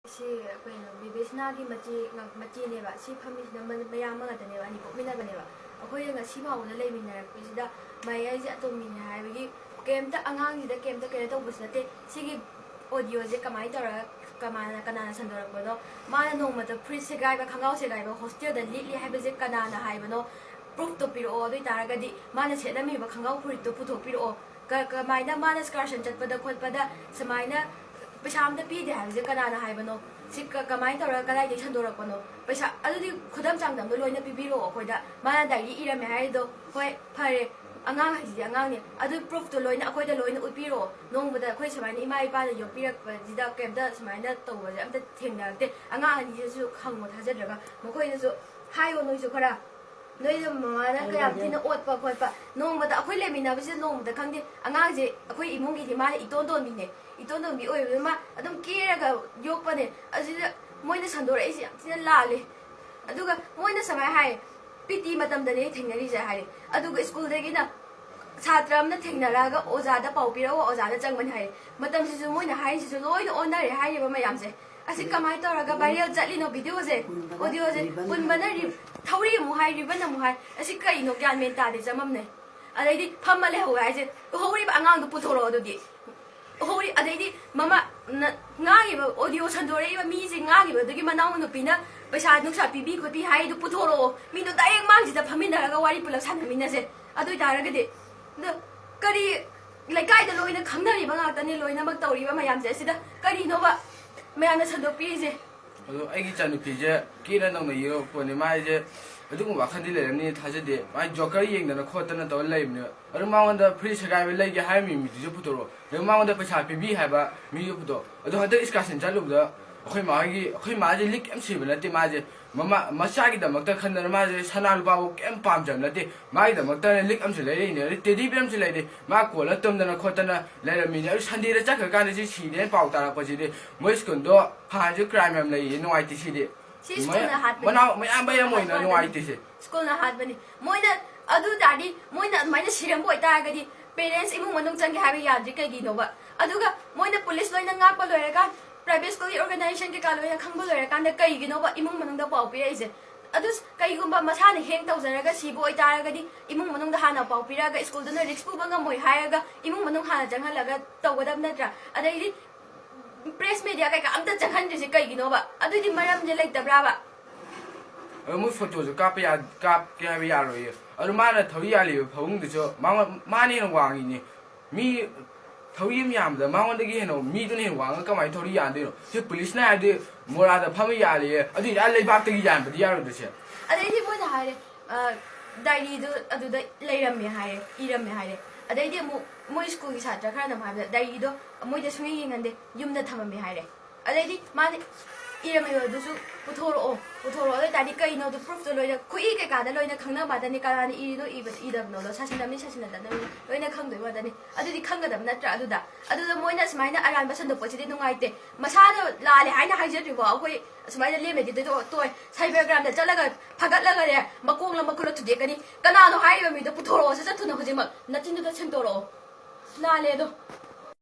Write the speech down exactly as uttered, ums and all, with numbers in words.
ꯁꯤ ꯀꯩꯅꯣ, ꯕꯤꯕꯦꯁꯅꯥꯒꯤ ꯃꯆꯦ ꯉ-, ꯃꯆꯦꯅꯦꯕ꯫ ꯁꯤ ꯐꯝꯃꯤꯁꯤꯅ ꯃ-, ꯃꯌꯥꯝꯕ ꯉꯥꯛꯇꯅꯦꯕ, ꯑꯅꯤ ꯄꯣꯛꯃꯤꯟꯅꯕꯅꯦꯕ꯫ ꯑꯩꯈꯣꯏꯒ ꯉꯁꯤ ꯐꯥꯎꯕꯗ ꯂꯩꯃꯤꯟꯅꯔꯛꯄꯁꯤꯗ ꯃꯌꯥꯏꯁꯦ ꯑꯇꯣꯝꯕꯤꯅꯦ ꯍꯥꯏꯕꯒꯤ ꯀꯩꯝꯇ, ꯑꯉꯥꯡꯁꯤꯗ ꯀꯩꯝꯇ ꯀꯩꯅꯣ ꯇꯧꯕꯁꯨ ꯅꯠꯇꯦ꯫ ꯁꯤꯒꯤ ꯑꯣꯗꯤꯑꯣꯁꯦ ꯀꯃꯥꯏꯅ ꯇꯧꯔꯒ, ꯀꯃꯥꯏꯅ, ꯀꯅꯥꯅ ꯁꯟꯗꯣꯔꯛꯄꯅꯣ? ꯃꯥꯅ ꯅꯣꯡꯃꯇ ꯐꯨꯔꯤꯠ ꯁꯦꯒꯥꯏꯕ, ꯈꯣꯡꯒ꯭ꯔꯥꯎ ꯁꯦꯒꯥꯏꯕ ꯍꯣꯁꯇꯦꯜꯗ ꯂꯤꯠꯂꯤ ꯍꯥꯏꯕꯁꯦ ꯀꯅꯥꯅ ꯍꯥꯏꯕꯅꯣ? ꯄ꯭ꯔꯨꯐꯇꯣ ꯄꯤꯔꯛꯑꯣ꯫ ꯑꯗꯨ ꯑꯣꯏ ꯇꯥꯔꯒꯗꯤ ꯃꯥꯅ ꯁꯦꯠꯂꯝꯃꯤꯕ ꯈꯣꯡꯒ꯭ꯔꯥꯎ ꯐꯨꯔꯤꯠꯇꯣ ꯄꯨꯊꯣꯛꯄꯤꯔꯛꯑꯣ꯫ ꯀ-, ꯀꯃꯥꯏꯅ ꯃꯥꯅ excursion ꯆꯠꯄꯗ ꯈꯣꯠꯄꯗ ꯁꯨꯃꯥꯏꯅ ꯄꯩꯁꯥ ꯑꯝꯇ ꯄꯤꯗꯦ ꯍꯥꯏꯕꯁꯦ ꯀꯅꯥꯅ ꯍꯥꯏꯕꯅꯣ? ꯁꯤ ꯀ-, ꯀꯃꯥꯏꯅ ꯇꯧꯔꯒ ꯀꯗꯥꯏꯗꯒꯤ ꯁꯟꯗꯣꯔꯛꯄꯅꯣ? ꯄꯩꯁꯥ ꯑꯗꯨꯗꯤ ꯈꯨꯗꯝ ꯆꯥꯡꯗꯝꯗꯣ ꯂꯣꯏꯅ ꯄꯤꯕꯤꯔꯛꯑꯣ ꯑꯩꯈꯣꯏꯗ꯫ ꯃꯥꯅ ꯗꯥꯏꯔꯤ ꯏꯔꯝꯃꯦ ꯍꯥꯏꯔꯤꯗꯣ, ꯍꯣꯏ, ꯐꯔꯦ, ꯑꯉꯥꯡ ꯍꯥꯏꯁꯤꯗꯤ ꯑꯉꯥꯡꯅꯤ, ꯑꯗꯨ ꯄ꯭ꯔꯨꯐꯇꯣ ꯂꯣꯏꯅ ꯑꯩꯈꯣꯏꯗ ꯂꯣꯏꯅ ꯎꯠꯄꯤꯔꯛꯑꯣ꯫ ꯅꯣꯡꯃꯗ ꯑꯩꯈꯣꯏ ꯁꯨꯃꯥꯏꯅ ꯏꯃꯥ ꯏꯄꯥꯅ ꯌꯣꯛꯄꯤꯔꯛꯄꯁꯤꯗ ꯀꯩꯝꯇ ꯁꯨꯃꯥꯏꯅ ꯇꯧꯕꯁꯦ ꯑꯝꯇ ꯊꯦꯡꯅꯔꯛꯇꯦ꯫ ꯑꯉꯥꯡ ꯑꯅꯤꯁꯤꯁꯨ ꯍꯪꯉꯣ, ꯊꯥꯖꯗ꯭ꯔꯒ ꯃꯈꯣꯏꯗꯁꯨ ꯍꯥꯏꯌꯣ ꯅꯣꯏꯁꯨ ꯈꯔ꯫ ꯅꯣꯏꯗ ꯃꯃꯥꯅ ꯀꯌꯥꯝ ꯊꯤꯅ ꯑꯣꯠꯄ ꯈꯣꯠꯄ, ꯅꯣꯡꯃꯗ ꯑꯩꯈꯣꯏ ꯂꯩꯃꯤꯟꯅꯕꯁꯤꯗ ꯅꯣꯡꯃꯗ ꯈꯪꯗꯦ꯫ ꯑꯉꯥꯡꯁꯦ ꯑꯩꯈꯣꯏ ꯏꯃꯨꯡꯒꯤꯗꯤ ꯃꯥꯅ ꯏꯇꯣꯟ ꯇꯣꯟꯕꯤꯅꯦ, ꯏꯇꯣꯟ ꯇꯣꯟꯕꯤ ꯑꯣꯏꯕꯅꯤꯅ ꯃꯥ ꯑꯗꯨꯝ ꯀꯦꯔꯒ ꯌꯣꯛꯄꯅꯦ꯫ ꯑꯁꯤꯗ ꯃꯣꯏꯅ ꯁꯟꯗꯣꯔꯛꯏꯁꯦ ꯌꯥꯝ ꯊꯤꯅ ꯂꯥꯜꯂꯦ꯫ ꯑꯗꯨꯒ ꯃꯣꯏꯅ ꯁꯨꯃꯥꯏꯅ ꯍꯥꯏ, "ꯄꯤ ꯇꯤ ꯃꯇꯝꯗꯅꯦ ꯊꯦꯡꯅꯔꯤꯁꯦ" ꯍꯥꯏꯔꯦ꯫ ꯑꯗꯨꯒ ꯁ꯭ꯀꯨꯜꯗꯒꯤꯅ ꯁꯥꯇ꯭ꯔ ꯑꯃꯅ ꯊꯦꯡꯅꯔꯛꯑꯒ ꯑꯣꯖꯥꯗ ꯄꯥꯎ ꯄꯤꯔꯛꯑꯣ, ꯑꯣꯖꯥꯗ ꯆꯪꯕꯅꯤ ꯍꯥꯏꯔꯦ꯫ ꯃꯇꯝꯁꯤꯁꯨ ꯃꯣꯏꯅ ꯍꯥꯏꯔꯤꯁꯤꯁꯨ ꯂꯣꯏꯅ ꯑꯣꯟꯅꯔꯦ ꯍꯥꯏꯔꯤꯕ ꯃꯌꯥꯝꯁꯦ꯫ ꯑꯁꯤ ꯀꯃꯥꯏꯅ ꯇꯧꯔꯒ viral ꯆꯠꯂꯤꯅꯣ videoꯁꯦ? Audioꯁꯦ ꯄꯨꯟꯕꯅ ꯔꯤ-, ꯊꯧꯔꯤ ꯑꯃꯨꯛ ꯍꯥꯏ, ribbon ꯑꯃꯨꯛ ꯍꯥꯏ, ꯑꯁꯤ ꯀꯩꯅꯣ? ꯒ꯭ꯌꯥꯟ ꯃꯦꯟ ꯇꯥꯗꯦ, ꯆꯃꯝꯅꯩ꯫ ꯑꯗꯩꯗꯤ ꯐꯝꯃ ꯂꯩꯍꯧꯋꯦ ꯍꯥꯏꯁꯦ, ꯎꯍꯧꯔꯤꯕ ꯑꯉꯥꯡꯗꯣ ꯄꯨꯊꯣꯔꯛꯑꯣ ꯑꯗꯨꯗꯤ꯫ ꯎꯍꯧꯔꯤ-, ꯑꯗꯩꯗꯤ ꯃꯃꯥ, ꯅ-, ꯉꯥꯡꯉꯤꯕ audio ꯁꯟꯗꯣꯔꯛꯏꯕ ꯃꯤꯁꯦ, ꯉꯥꯡꯉꯤꯕ ꯑꯗꯨꯒꯤ ꯃꯅꯥꯎ ꯅꯨꯄꯤꯅ ꯄꯩꯁꯥ ꯅꯨꯡꯁꯥ ꯄꯤꯕꯤ ꯈꯣꯠꯄꯤ ꯍꯥꯏꯗꯣ ꯄꯨꯊꯣꯔꯛꯑꯣ꯫ ꯃꯤꯗꯣ direct ꯃꯥꯡꯁꯤꯗ ꯐꯝꯃꯤꯟꯅꯔꯒ ꯋꯥꯔꯤ ꯄꯨꯂꯞ ꯁꯥꯟꯅꯃꯤꯟꯅꯁꯦ꯫ ꯑꯗꯨ ꯑꯣꯏꯇꯥꯔꯒꯗꯤ, ꯑꯗꯣ ꯀꯔꯤ ꯂꯩꯀꯥꯏꯗ ꯂꯣꯏꯅ ꯈꯪꯅꯔꯤꯕ ꯉꯥꯛꯇꯅꯤ ꯂꯣꯏꯅꯃꯛ ꯇꯧꯔꯤꯕ ꯃꯌꯥꯝꯁꯦ꯫ ꯑꯁꯤꯗ ꯀꯔꯤꯅꯣꯕ ꯃꯌꯥꯝꯅ ꯁꯟꯗꯣꯛꯄꯤꯔꯤꯁꯦ? ꯑꯗꯣ ꯑꯩꯒꯤ ꯏꯆꯥꯅꯨꯄꯤꯁꯦ ꯀꯦꯅ ꯅꯧꯅ ꯌꯦꯛꯂꯛꯄꯅꯦ꯫ ꯃꯥꯁꯦ ꯑꯗꯨꯒꯨꯝꯕ ꯋꯥꯈꯜꯗꯤ ꯂꯩꯔꯝꯅꯤ ꯊꯥꯖꯗꯦ꯫ ꯃꯥꯏ Joker ꯌꯦꯡꯗꯅ ꯈꯣꯠꯇꯅ ꯇꯧꯔ ꯂꯩꯕꯅꯦꯕ꯫ ꯑꯗꯨ ꯃꯉꯣꯟꯗ ꯐꯨꯔꯤꯠ ꯁꯦꯒꯥꯏꯕ ꯂꯩꯒꯦ ꯍꯥꯏꯔꯝꯃꯤ ꯃꯤꯗꯨꯁꯨ ꯄꯨꯊꯣꯔꯛꯑꯣ꯫ ꯑꯗꯨ ꯃꯉꯣꯟꯗ ꯄꯩꯁꯥ ꯄꯤꯕꯤ ꯍꯥꯏꯕ ꯃꯤꯗꯨ ꯄꯨꯊꯣꯔꯛꯑꯣ꯫ ꯑꯗꯣ ꯍꯟꯗꯛ excursion ꯆꯠꯂꯨꯕꯗ ꯑꯩꯈꯣꯏ ꯃꯥꯒꯤ, ꯑꯩꯈꯣꯏ ꯃꯥꯁꯦ ꯂꯤꯛ ꯌꯥꯝ ꯁꯤꯕ ꯅꯠꯇꯦ꯫ ꯃꯥꯁꯦ ꯃꯃꯥ, ꯃꯆꯥꯒꯤꯗꯃꯛꯇ ꯈꯟꯗꯅ ꯃꯥꯁꯦ ꯁꯅꯥ ꯂꯨꯄꯥꯕꯨ ꯀꯩꯝ ꯄꯥꯝꯖꯕ ꯅꯠꯇꯦ꯫ ꯃꯥꯒꯤꯗꯃꯛꯇ ꯂꯤꯛ ꯑꯃꯁꯨ ꯂꯩꯔꯛꯏꯅꯦ, ꯑꯗꯩ teddy bear ꯑꯃꯁꯨ ꯂꯩꯔꯦ꯫ ꯃꯥ ꯀꯣꯜꯂ ꯇꯨꯝꯗꯅ ꯈꯣꯠꯇꯅ ꯂꯩꯔꯝꯃꯤꯅꯦ꯫ ꯑꯗꯨ Sundayꯗ ꯆꯠꯈ꯭ꯔꯀꯥꯟꯗ ꯁꯤ ꯁꯤꯔꯦꯅ ꯄꯥꯎ ꯇꯥꯔꯛꯄꯁꯤꯗꯤ ꯃꯣꯏ ꯁ꯭ꯀꯨꯜꯗꯣ ꯍꯥꯟꯅꯁꯨ crime ꯌꯥꯝ ꯂꯩꯌꯦ, ꯅꯨꯡꯉꯥꯏꯇꯦ ꯁꯤꯗꯤ꯫ ꯁꯤ ꯁ꯭ꯀꯨꯜꯅ ꯍꯥꯠꯄꯅꯤ꯫ ꯃꯅꯥꯎ ꯃꯌꯥꯝꯕ ꯌꯥꯝ ꯑꯣꯏꯅ ꯅꯨꯡꯉꯥꯏꯇꯦ ꯁꯤ꯫ ꯁ꯭ꯀꯨꯜꯅ ꯍꯥꯠꯄꯅꯤ꯫ ꯃꯣꯏꯅ ꯑꯗꯨ ꯇꯥꯔꯗꯤ, ꯃꯣꯏꯅ ꯑꯗꯨꯃꯥꯏꯅ ꯁꯤꯔꯝꯕ ꯑꯣꯏꯇꯥꯔꯒꯗꯤ parents ꯏꯃꯨꯡ ꯃꯅꯨꯡ ꯆꯪꯒꯦ ꯍꯥꯏꯕ ꯌꯥꯗ꯭ꯔꯤ ꯀꯩꯒꯤꯅꯣꯕ? ꯑꯗꯨꯒ ꯃꯣꯏꯅ ꯄꯨꯂꯤꯁ ꯂꯣꯏꯅ ꯉꯥꯛꯄ ꯂꯣꯏꯔꯒ ꯄ꯭ꯔꯥꯏꯚꯦꯠ ꯁ꯭ꯀꯨꯜꯒꯤ ꯑꯣꯔꯒꯅꯥꯏꯖꯦꯁꯟ ꯀꯩꯀꯥ ꯂꯣꯏꯅ ꯈꯪꯕ ꯂꯣꯏꯔꯀꯥꯟꯗ ꯀꯩꯒꯤꯅꯣꯕ ꯏꯃꯨꯡ ꯃꯅꯨꯡꯗ ꯄꯥꯎ ꯄꯤꯔꯛꯏꯁꯦ? ꯑꯗꯨ ꯀꯩꯒꯨꯝꯕ ꯃꯁꯥꯅ ꯍꯦꯡ ꯇꯧꯖꯔꯒ ꯁꯤꯕ ꯑꯣꯏꯇꯥꯔꯒꯗꯤ ꯏꯃꯨꯡ ꯃꯅꯨꯡꯗ ꯍꯥꯟꯅ ꯄꯥꯎ ꯄꯤꯔꯛꯑꯒ ꯁ꯭ꯀꯨꯜꯗꯨꯅ ꯔꯤꯛꯁ ꯄꯨꯕ ꯉꯝꯃꯣꯏ ꯍꯥꯏꯔꯒ ꯏꯃꯨꯡ ꯃꯅꯨꯡ ꯍꯥꯟꯅ ꯆꯪꯍꯜꯂꯒ ꯇꯧꯒꯗꯕ ꯅꯠꯇ꯭ꯔꯥ? ꯑꯗꯩꯗꯤ ꯄ꯭ꯔꯦꯁ ꯃꯦꯗꯤꯌꯥ ꯀꯩꯀꯥ ꯑꯝꯇ ꯆꯪꯍꯟꯗ꯭ꯔꯤꯁꯦ ꯀꯩꯒꯤꯅꯣꯕ? ꯑꯗꯨꯏꯗꯤ ꯃꯔꯝꯁꯦ ꯂꯩꯇꯕ꯭ꯔꯥꯕ? ꯑꯗꯣ ꯃꯣꯏ ꯐꯣꯇꯣꯁꯨ ꯀꯥꯞꯄ ꯌꯥ ꯀꯥꯞꯀꯦ ꯍꯥꯏꯕ ꯌꯥꯔꯣꯏꯌꯦ꯫ ꯑꯗꯣ ꯃꯥꯅ ꯊꯧꯔꯤ ꯌꯥꯜꯂꯤꯕ ꯐꯃꯨꯡꯗꯨꯁꯨ ꯃꯉꯣꯟ ꯃꯥꯅ ꯍꯦꯟꯅ ꯋꯥꯡꯉꯤꯅꯦ꯫ ꯃꯤ ꯊꯧꯔꯤ ꯑꯃ ꯌꯥꯝꯕꯗ ꯃꯉꯣꯟꯗꯒꯤ ꯍꯦꯟꯅ ꯃꯤꯗꯨꯅ ꯍꯦꯟꯅ ꯋꯥꯡꯉꯒ ꯀꯃꯥꯏꯅ ꯊꯧꯔꯤ ꯌꯥꯟꯗꯣꯏꯅꯣ? ꯁꯤ ꯄꯨꯂꯤꯁꯅ ꯍꯥꯏꯔꯗꯤ ꯃꯣꯔꯥꯗ ꯐꯝꯃ ꯌꯥꯜꯂꯤꯌꯦ꯫ ꯑꯗꯨꯏꯗꯤ ꯑꯥ ꯂꯩꯕꯥꯛꯇꯒꯤ ꯌꯥꯟꯕꯗꯤ ꯌꯥꯔꯣꯏꯗ꯭ꯔꯣ ꯁꯦ? ꯑꯗꯩꯗꯤ ꯃꯣꯏꯅ ꯍꯥꯏꯔꯦ, ꯑ, ꯗꯥꯏꯔꯤꯗꯨ ꯑꯗꯨꯗ ꯂꯩꯔꯝꯃꯦ ꯍꯥꯏꯔꯦ, ꯏꯔꯝꯃꯦ ꯍꯥꯏꯔꯦ꯫ ꯑꯗꯩꯗꯤ ꯑꯃꯨꯛ ꯃꯣꯏ ꯁ꯭ꯀꯨꯜꯒꯤ ꯁꯥꯇ꯭ꯔ ꯈꯔꯅ ꯑꯃꯨꯛ ꯍꯥꯏꯕꯗ ꯗꯥꯏꯔꯤꯗꯣ ꯃꯣꯏꯗ ꯁꯨꯡꯌꯦꯡ ꯌꯦꯡꯍꯟꯗꯦ, ꯌꯨꯝꯗ ꯊꯝꯃꯝꯃꯦ ꯍꯥꯏꯔꯦ꯫ ꯑꯗꯩꯗꯤ ꯃꯥꯗꯤ ꯏꯔꯝꯃꯤꯕ ꯑꯗꯨꯁꯨ ꯄꯨꯊꯣꯔꯛꯑꯣ, ꯄꯨꯊꯣꯔꯛꯑꯣ꯫ ꯑꯗꯨ ꯑꯣꯏ ꯇꯥꯔꯗꯤ ꯀꯩꯅꯣꯗꯣ ꯄ꯭ꯔꯨꯐꯇꯣ ꯂꯣꯏꯅ ꯈꯨꯏ ꯀꯩꯀꯥꯗ ꯂꯣꯏꯅ ꯈꯪꯅꯕ ꯉꯥꯛꯇꯅꯤ, ꯀꯅꯥꯅ ꯏꯔꯤꯅꯣ ꯏꯕ ꯏꯗꯕꯅꯣꯗꯣ, ꯁꯥꯁꯤꯟꯅꯕꯅꯤ ꯁꯥꯁꯤꯟꯅꯗꯕꯅꯤ ꯂꯣꯏꯅ ꯈꯪꯗꯣꯏꯕ ꯉꯥꯛꯇꯅꯤ꯫ ꯑꯗꯨꯗꯤ ꯈꯪꯒꯗꯕ ꯅꯠꯇ꯭ꯔꯥ? ꯑꯗꯨꯗ ꯑꯗꯨꯗ ꯃꯣꯏꯅ ꯁꯨꯃꯥꯏꯅ ꯑꯔꯥꯟꯕ ꯁꯟꯗꯣꯛꯄꯁꯤꯗꯤ ꯅꯨꯡꯉꯥꯏꯇꯦ꯫ ꯃꯁꯥꯅ ꯂꯥꯜꯂꯦ ꯍꯥꯏꯅ ꯍꯥꯏꯖꯗ꯭ꯔꯤꯕꯣ ꯑꯩꯈꯣꯏ ꯑꯁꯨꯃꯥꯏꯅ ꯂꯦꯝꯅꯗꯤ ꯇꯣ- ꯇꯣꯛꯑꯣꯏ꯫ ꯁꯥꯏꯕꯔ ꯀ꯭ꯔꯥꯏꯝꯗ ꯆꯠꯂꯒ ꯐꯒꯠꯂꯒ ꯂꯩꯔꯦ, ꯃꯀꯣꯛꯂ ꯃꯈꯨꯠꯂ ꯊꯨꯗꯦꯛꯀꯅꯤ꯫ ꯀꯅꯥꯅꯣ ꯍꯥꯏꯔꯤꯕ ꯃꯤꯗꯣ? ꯄꯨꯊꯣꯔꯛꯑꯣ, ꯁꯠ ꯁꯠ ꯊꯨꯅ ꯍꯧꯖꯤꯛꯃꯛ ꯅꯆꯤꯟꯗꯨꯗ ꯁꯦꯡꯗꯣꯔꯛꯑꯣ꯫ ꯂꯥꯜꯂꯦ ꯑꯗꯣ꯫